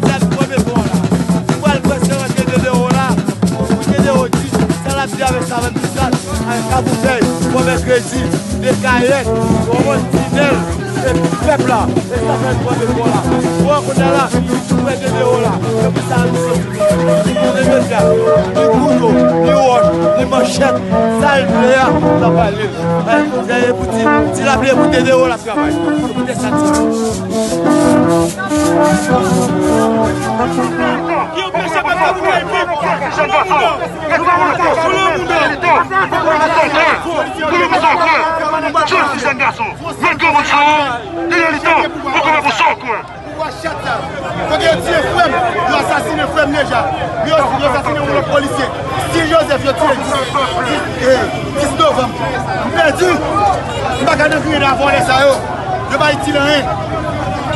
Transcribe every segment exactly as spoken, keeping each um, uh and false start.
Jodi a, nou pral pran sa rantre de dewo la, pou de dewo di, sa l ap di avèk sa vann tou sa, avèk kaboutèy, bon mèkredi, de kayèt, bon mòn tinèl, epi pèp la, e sa fè nou pran de dewo la. Bon, kounye a la, nou pran de dewo la, se pou sa nou soti. Kounye jodi a, ni kouto, ni wòch, ni manchèt, sa l vle a, sa pale. Dèyè pou ti, ti lapli pou de dewo l ap travay. Pou de sa ti. Ki anpeche pèp la pou kay viv. Jèn gason, nou pa wont ankò. Nou pa wont ankò. Jèn gason, met granmoun sou ou. Li nan litan, ou konn pou sa w kwè. Pouvwa chat sa. Kote yo tiye frè m, yo asasinen frè m deja. Yo, yo asasinen yon lòt polisye. Steve Joseph, yo tiye dis, dis, eh, dis novanm. M pèdi. M pa ka nan griyen nan vòlè sa yo. Yo pa itil anyen.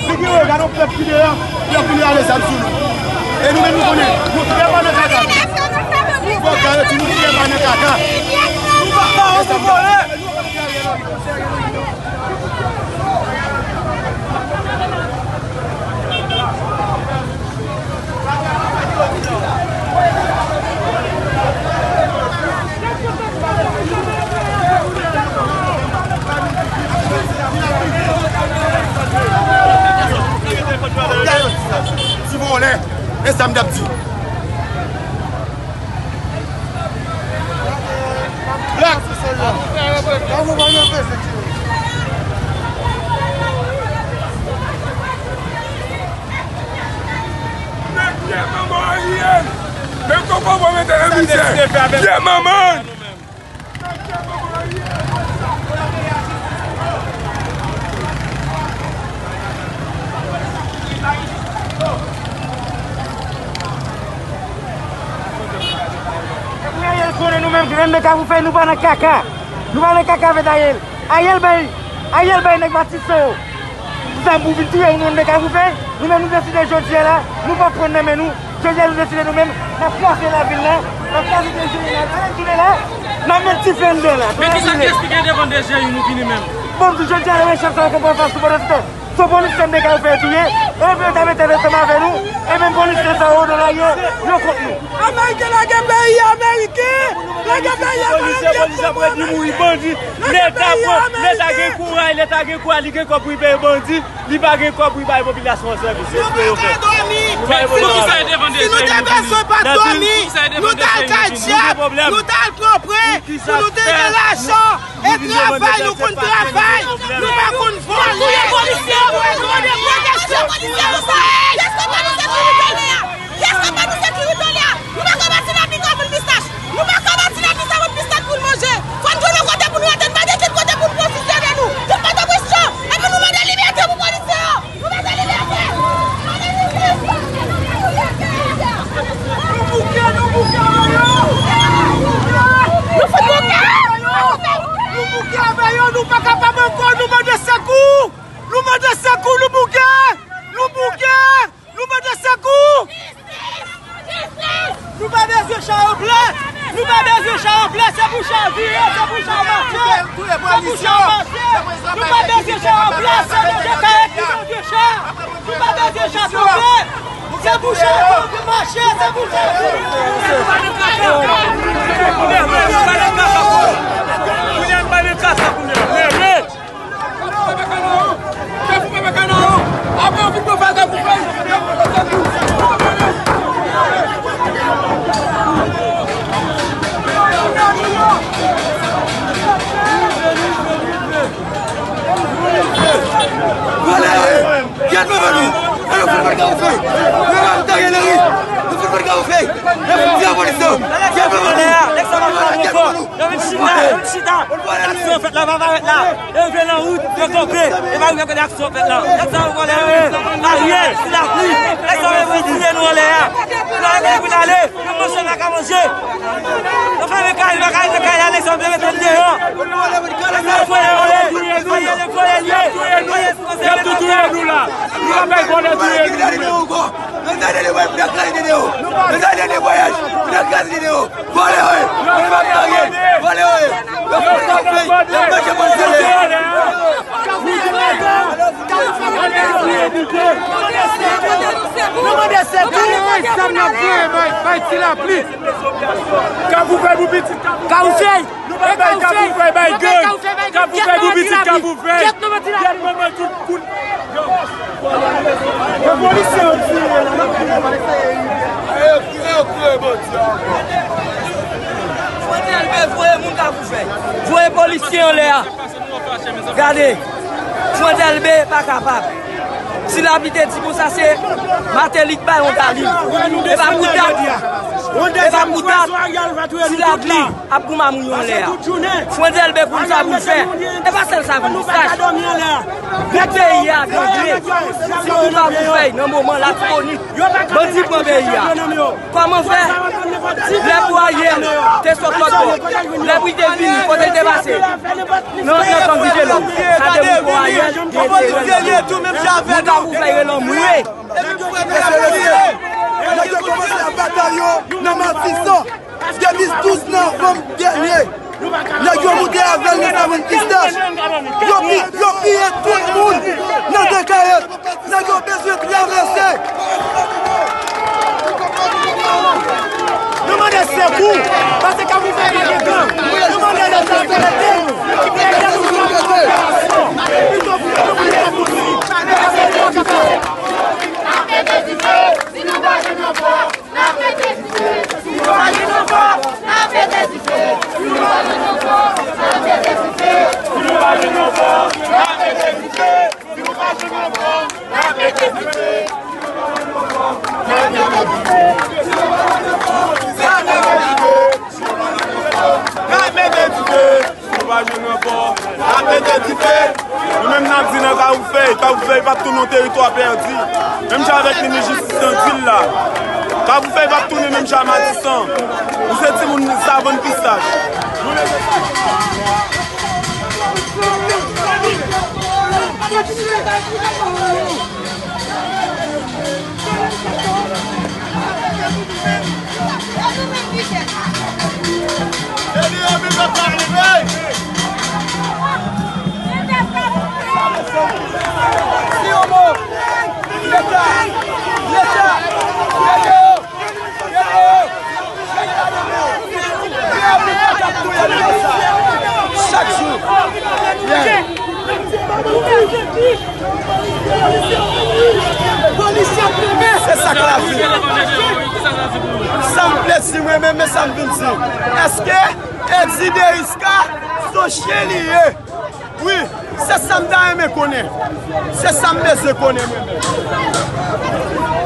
Figi yo, gade yon pèp ki deyò, yo vini ale zam sou nou. E nou menm nou konnen, nou trè pa nan kaka. Fòk yo di nou trè pa nan kaka. Nou pa, pa antre vòlè. Ti vòlè, e sa m t ap di. Black. Nèg pyè manman Ariel. Menm konpò mwen mete nan mizè. Yeah, manman! Ariel konnen nou menm grenn de Kafoufèy, nou pa nan kaka. Nou pa nan kaka avèk Ariel. Ariel bay, Ariel bay nèg Matisan yo zam pou vin touye moun nan Kafoufèy. Nou menm nou deside jodi a la, nou p ap pran nan men nou. Jodi a nou deside nou menm, n ap kraze lavil la, n ap kraze T G I la, n ap tounen la, n ap met dife anndan la. Men kisa, kiyès ki gen devan T G I nou vini menm? Bon, jodi a nou wè chèf sa yo konprann fas nou pandan se tan. Se polis nan Kafoufèy touye, epi yo ta mete ansanm avè nou, e menm polis sa yo nan lari yo, yo kont nou. Ameriken lage peyi a, Ameriken lage peyi a, Kolonbyen pran mouri bandi. Leta pran, Leta gen kouraj, Leta gen kouraj, li gen kòb pou li peye bandi, li pa gen kòb pou li bay popilasyon an sèvis. Se sa yo fè. Pou kisa yo te vande peyi nou vini? Nan nou te bezwen pa dòmi, nou t al kay dyab, nou t al pran prè pou nou te gen lajan. E travay, nou konn travay, nou pa konn vòlè. Touye polisye, nou mande pwoteksyon. Polisye nou sa ye. Kiyès ki pa nou sekirite lè a? Kiyès ki pa nou sekirite lè a? Nou pa ka bati lavi kòm moun pistach. Nou pa ka bati lavi sa moun pistach pou n manje. Fò n jwenn yon kote pou nou rete, n pa gen ken kote pou n pozisyone nou. Tout kote presyon. Epi nou mande libète pou polisye yo. Nou mande libète! Nou mande libète! Nou bouke, nou bouke avè yo! Nou fout bouke! Nou bouke avè yo, nou pa kapab ankò, nou mande sekou! Nou mande sekou, nou bouke! Nou bouke! Nou mande sekou! Nou pa bezwen cha yo ble! Nou pa bezwen cha yo ble! Se pou cha vire, se pou cha mache! Se pou cha mache! Nou pa bezwen cha yo ble! Se manje kayèt ki manje cha! Nou pa bezwen cha tonbe! Se pou cha tonbe mache! Se pou cha vire! Vòlè yo ye! Kiyès ki vòlè nou? E nou fout pran Kafoufèy! Nou pa ta Ariel Henry! Nou fout pran Kafoufèy! E fout tire polis yo! Kiyès ki vòlè nou? Nèg sa va pran nou ankò! Yo vin chita, yo vin chita. Aksyon fèt la, pa parèt la. Yo rive nan wout, yo kanpe. E pa rive kote aksyon fèt la. Nèg sa yo vòlè yo ye. Ariel, ti lapli. Nèg sa yo vin tire nou anlè a. Pou n ale, pou n ale. Yo manje, pa ka manje. Yo fèmen kay, pa ka rive kay la, nèg sa yo vle mete n deyò. Nèg sa yo vòlè yo ye. Vòlè yo, vòlè yo ye. Vòlè yo, se vòlè yo. Y ap tou touye nou la. Nou pa bay vòlè touye nou, nou menm. Mezanmi, netwayaj, netwayaj, netwayaj. Vòlè yo ye! Vòlè pa gen anyen! Vòlè yo ye! Yo fè sa fè! Yo manje polisye yo! Nou mande sekou! Sa n ap voye bay, bay ti lapli! Kafoufèy pou pitit Kafoufèy! Kafoufèy! Nou pa bay Kafoufèy bay gang! Kafoufèy pou pitit Kafoufèy! Gyèt manman tout kout! Yo polisye yo tire la, n ap tire la. Yo tire, yo tire bandi a ankò. Frantz Elbé voye moun Kafoufèy. Voye polisye anlè a. Gade. Frantz Elbé pa kapab. Ti lapli te di konsa se Martelly k bay yon dalil. E pa pou dat. E pa pou dat. Ti lapli. Ap goumen moun yo anlè a. Frantz Elbé konn sa pou l fè. E pa sèl sa pou l sach. Tout peyi a gangle. Si nou pa pou fèy nan moman la, Tibonit, bandi pran peyi a. Kòman fè? Lè pou Ariel te sot lòt bò, lè pou li te vini, kote l te pase? Nan, nan Kangijelò. Sa demontre Ariel gen enterè nan moun. Moun pa pou fèy rele anmwe. Nèg yo kòmanse ap batay yo nan Matisan. Depi douz novanm dènye, nèg yo moute avè l nan Savann Pistach. Yo pi-, yo piye tout moun nan Dèkayèt. Nèg yo bezwen travèse. Nou mande sekou, paske Kafoufèy pa gen gang. Nou mande Leta pou ede nou. Ede nou pou nou fè operasyon. Pito pou nou fè operasyon. Si nou pa jwenn ranfò, n ap mete dife. Si nou pa jwenn ranfò, n ap mete dife. Si nou pa jwenn ranfò, n ap mete dife. Si nou pa jwenn ranfò, n ap mete dife. Si nou pa jwenn ranfò, n ap mete dife. Si nou pa jwenn ranfò, n ap mete dife. Nou pa jwenn ranfò. N ap mete dife. Nou menm n ap di nan Kafoufèy, Kafoufèy p ap tounen yon teritwa pèdi. Menm jan avèk minis jistis nan di l la. Kafoufèy p ap tounen menm jan a Matisan. Ou se timoun savann pistach. Chak jou. Yeah. Se sa k lavi. Sa m vle di mwen menm, men sa m vin di. Èske Eddy Derisca se yon chen li ye? Wi, se sa m ta renmen konnen. Se sa m bezwen konnen mwen menm.